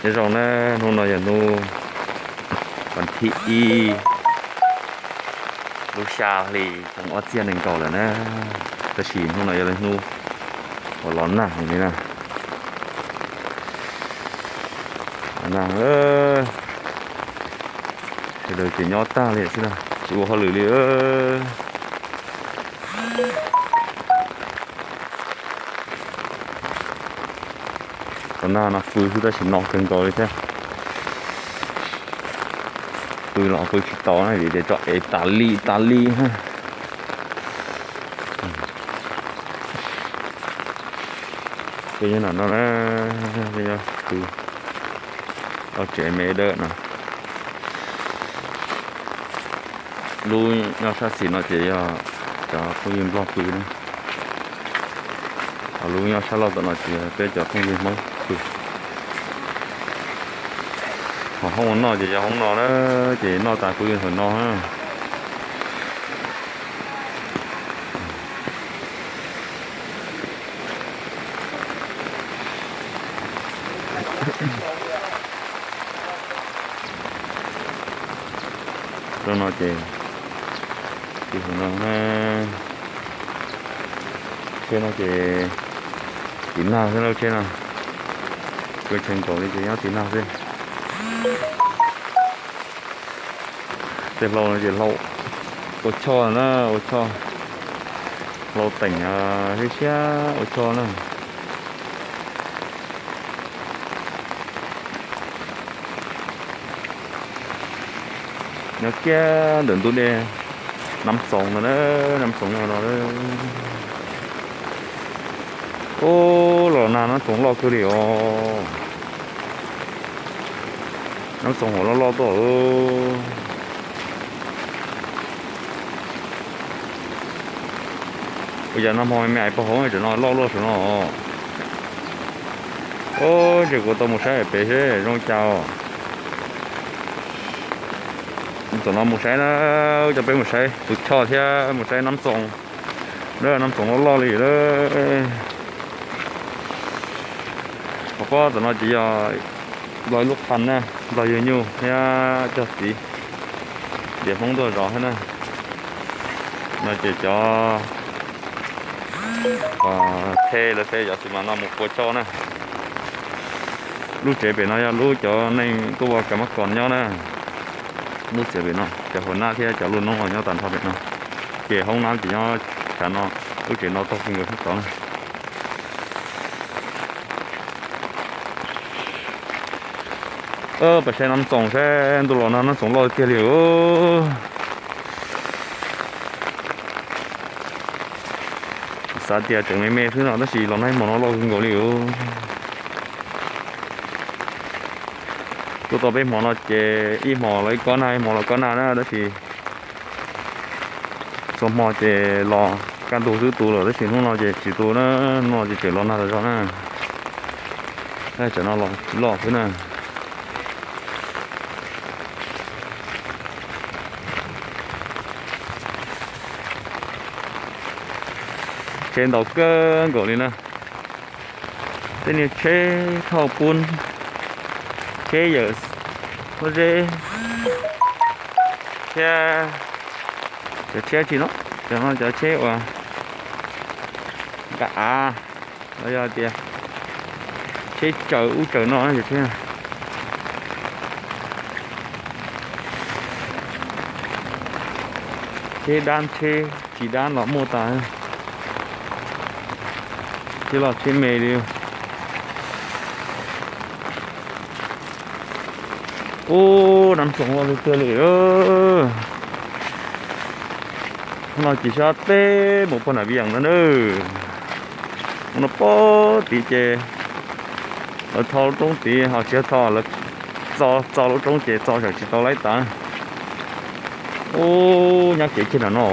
Nyob zoo na, hnub no yog hnub vas thib ib lub xya hli xyoo ob txhiab nees nkaum lawm na, tab sis hnub no yog hnub uas los nag li na. Los nag, sawv daws ces nyob tag li xwb na, tsis ua hauj lwm li. Los nag no pw xwb tab sis no kawg nkaus li thiab. Pw los pw tsis tau na vim tias tso ev tas li tas li. Peb nyob no, peb nyob pw tsev me dawb no. Lub nyob sab xis no ces yog cov phooj ywg Nplog pw na, ho lub nyob sab laug tom no ces yog peb cov phooj ywg Hmoob pw. Ho hoob ua noj ces yog hoob no na, ces noj tas kuv yeej hawm no na. Rau no ces, tsheb no ces tiv nag xwb lauj, tsheb no. Kua tshee nkaus li ces nyob tiv nag xwb. Tej hlau no ces hlau ua choj na, ua choj, hlau teem siab siab ua choj na. Nyob kiag ntawm ntug dej Nab Txoov no na, Nab Txoov no. Ub, los nag Nab Txoov loj kawg li os. Nab Txoov hauv loj loj tuaj. Ua cas nag hmo me me ais pog hauv tam no loj luaj saum no. Ub, ntshe kuv tau mus saib pem seb zoo cas os. Tam no mus saib na, coj peb mus saib tus choj thiab mus saib Nab Txoov. Nab Txoov loj loj li lawm. Qhov pob tam no ces yog Nplog ib lub qha na, Nplog yug nyuj thiab cog txiv, tias Hmoob tuaj zov thiab na. No ces cov the lawv the cov xis mas no mus pua choj na. Lub tsev pem no yog lub cov neeg tuaj ua kas mab kos nyob na. Lub tsev pem no cov hauv nab thiab cov luaj noob los nyob tag nrho pem no. Ces hoob nab ces nyob tshav no, lub tsev no taug xwb nkawd hoob tod na. Peb saib Nab Txoov saib ntuj los nag Nab Txoov loj tiag li os. Xav tias tseem me me xwb no tab sis los nag ib hmo no loj kawg nkaus li os. Tuaj tau peb hmo no ces ib hmo los ib kob nag, ib hmo los kob nag na tab sis txhua hmo ces los kaj ntug xwb tu lawm tab sis hnub no ces tsis tu na, hnub no ces tseem los nag tas zog na. Tsam no los tsis loj xwb na. Tsheb ntau kawg nkaus li na. Tej niag tsheb thauj pub, tsheb yawm pob zeb thiab cov tsheb tsis no, cov no cov tsheb uas nqa av los yog tias tsheb tsaws ub tsaws no cov tsheb. Tsheb dab tsheb tsis dab los muaj tas, tsheb loj tsheb me li. Ub, Nab Txoov loj tiag tiag li. No ces sab teb mus puag nram Vij Yees no na. No puag tid ces lawv tho lub roob tid ho tsis tho, lawv txo txo lub roob ces txo tseem tsis tau laib tas. Ub, nyob kev kiag nram no.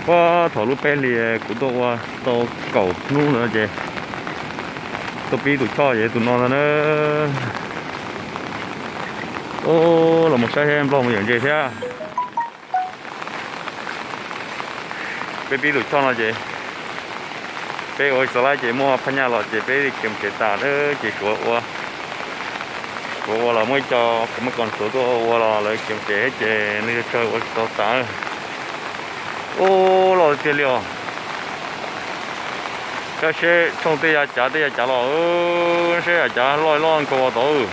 Puag thaum lub peb hlis kuv tuaj ua tau kaum hnub ntawd ces tuaj pib tus choj ces tus no ntag na. Ub, los mus saib seb Nplog mus yawm ntse thiab. Peb pib lub choj no ces peb ua tsis tau lawm ces muaj phab nyaj los ces peb khiav mus tsev tas ces suav ua, suav ua los muaj ib co kuv muab koom txuv tuaj ua los lawv khiav mus tsev ces nws tsawg ua tsis tau tas. Ub, loj tiag li os. Koj seb tshooj tej yav cav tej yav cav los, seb yav cav loj loj nkhaus tod.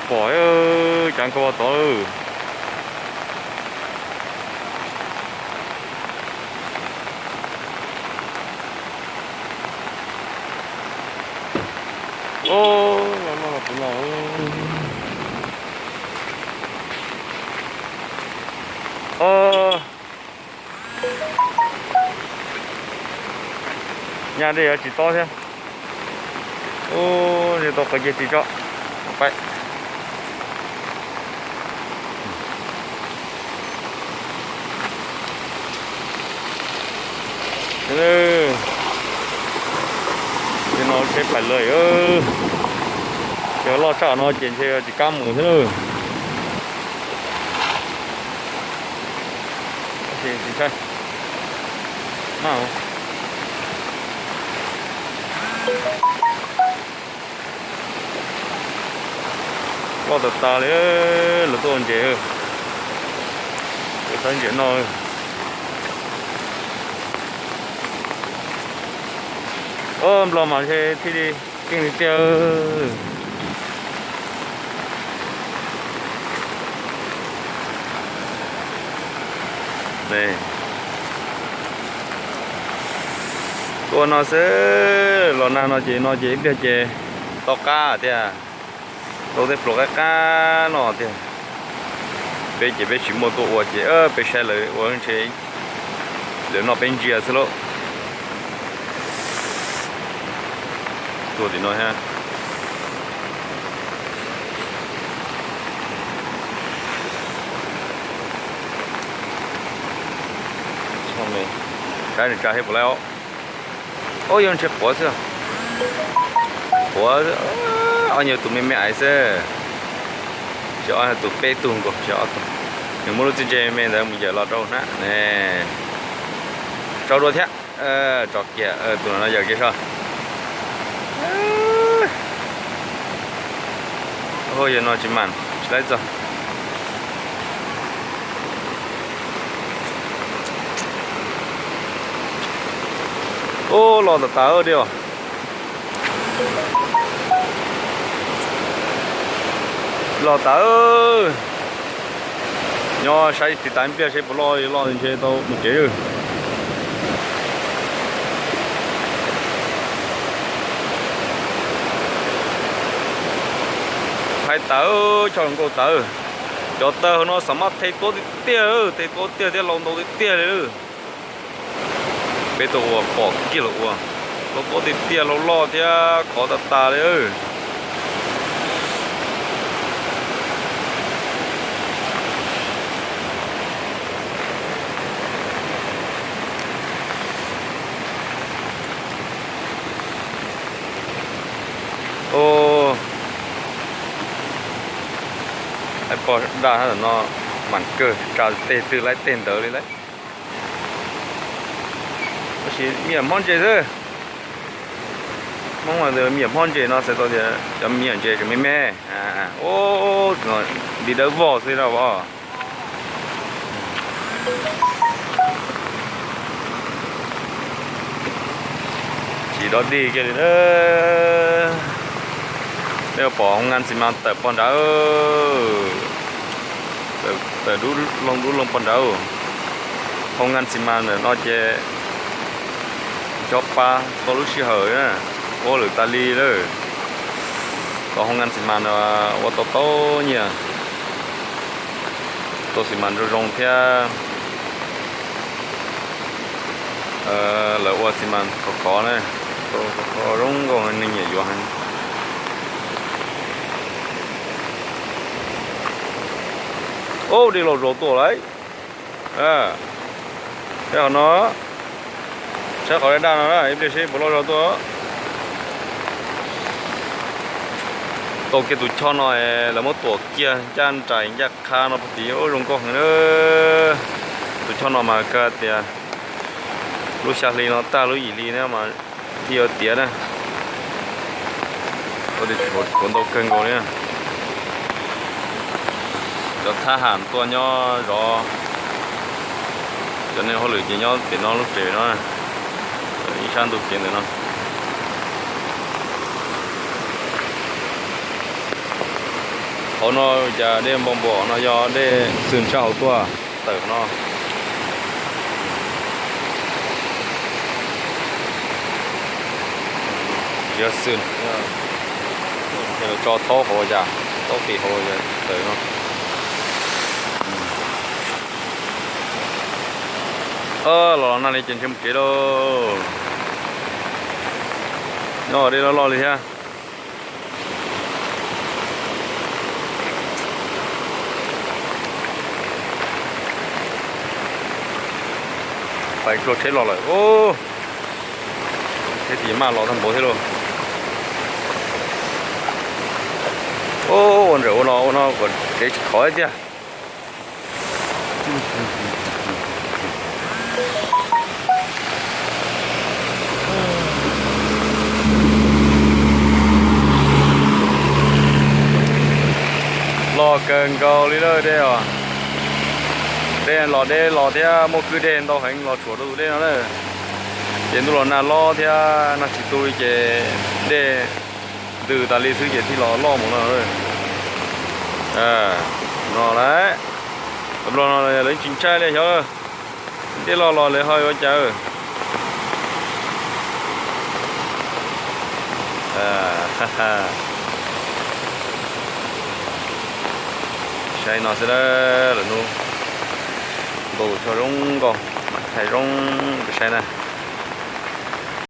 Pom cav nkhaus tod. Nyaj dej yuav tsis tob thiab. Ub, tau qhov kiag tsis tso. Tej no tsheb phais lawm, ces loj tshaj no ces ntshe tsis kam mus thiab. Loj tas tas li, lawv tuaj ua ntses, lawv xav ntses noj. Nplog mas ntshe thiaj li keej li tiag. Tuaj no xwb, los nag no ces no ces ib pliag ces to qab tiag. Tau tej pluas qab qab no tiag. Peb ces peb tsis muaj tuaj ua ces peb saib lawv ua ntshe lawv noj peb ntsia xwb lauj. Tuaj tim no thiab. Saib nws tsa thiab puas laib os. Ob, yog ntshe quav xwb. Quav, ob nyuag tus me me ais xwb. Tsis ob, tus peb tug nkaus, tsis ob tug. Nws muab lub txiv ntsej me me ntawd mus yawm los rau hnab ne. Tso dua thiab. Tso kiag, tus no yawm kiag soj. Yog no tsis mam tsis laib txog. Ub, los tas tas li os. Los tas. Nyob saib tiv tas ib pliag seb puas loj, loj ntshe tau mus tsev. Hais tas, choj nkauj tas. Cov taws hauv no xav maj the tuab tiag tiag, the tuab tiag thiab lau ntau tiag tiag li. Peb tuaj ua pom kiag los ua, lau tuab tiag tiag, lau loj thiab khov tas tas li. Ub, pom daj no, mam kawg tsa teg twg laib teg ntawd li lauj. Tab sis me nyuam hmob ntses xwb. Hmoob me nyuam hmob ntses no txhais tau tias cov me nyuam ntses tseem me me. Ub, no nti dawb vog xwb na os. Tsis dog dig kiag li. Nej pom hoo ngan xi mas tawm pog nrad, tawm dub loo dub loo pog nrad. Hoo ngan xi mas ntawm no ces ncho pa tau lub sij hawm na, ua lawm tas li lawm. Tos hoo ngan xi mas no ua tau tau nyiaj, tau xi mas zoo zoo thiab. Lawv ua xi mas khov khov na, khov khov zoo nkauj neeg nyiam yuav heev. Ub, dej los zos tuaj lawm. Saib qhov no, saib qhov daj daj no na, ib pliag seb puas loj zog tuaj. Tau kiag tus choj no, lawv muab tuam kiag ncaj nraim ncaj qha no puag tid, zoo nkauj heev na. Tus choj no mas kawg tias lub xya hli no tag lub yim hli na mas thiaj yuav tiav na. Ua tias tshuav ntau kawg nkaus li. Cov thab ham tuaj nyob zov, cov neeg hauj lwm ces nyob pem no lub tsev no, ib sab ntug kev ntawm no. Hauv no cas dej npau npua no yog dej xwm tshaj hauv tuaj tawm no. Yog xwm, tso thaub hauv cas, thaub qis hauv tawm no. Los los nag li ces ntshe mus kev lauj. Nyob dej loj loj li thiab. Pais dua tsheb los lawm. Tsheb tim maj los tag npaum thiab lauj. Ua ntawm ua no ua no kom kev tsis khov tiag. Loj kawg nkaus li lawm dej os. Dej los deb los thiab muaj kwj deg ntau heev los tshuam rau tus dej no na. Ces ntuj los nag lob thiab nag tsis tu li ces dej ntws tas li xwb ces thiaj los loj mus no. No lawm, nplog no lawv tsis ntshai li xyov. Dej loj los lawv ho ua cas. Saib no xwb, lawv nub npau taws zoo nkauj, mas thaij zoo rau saib na.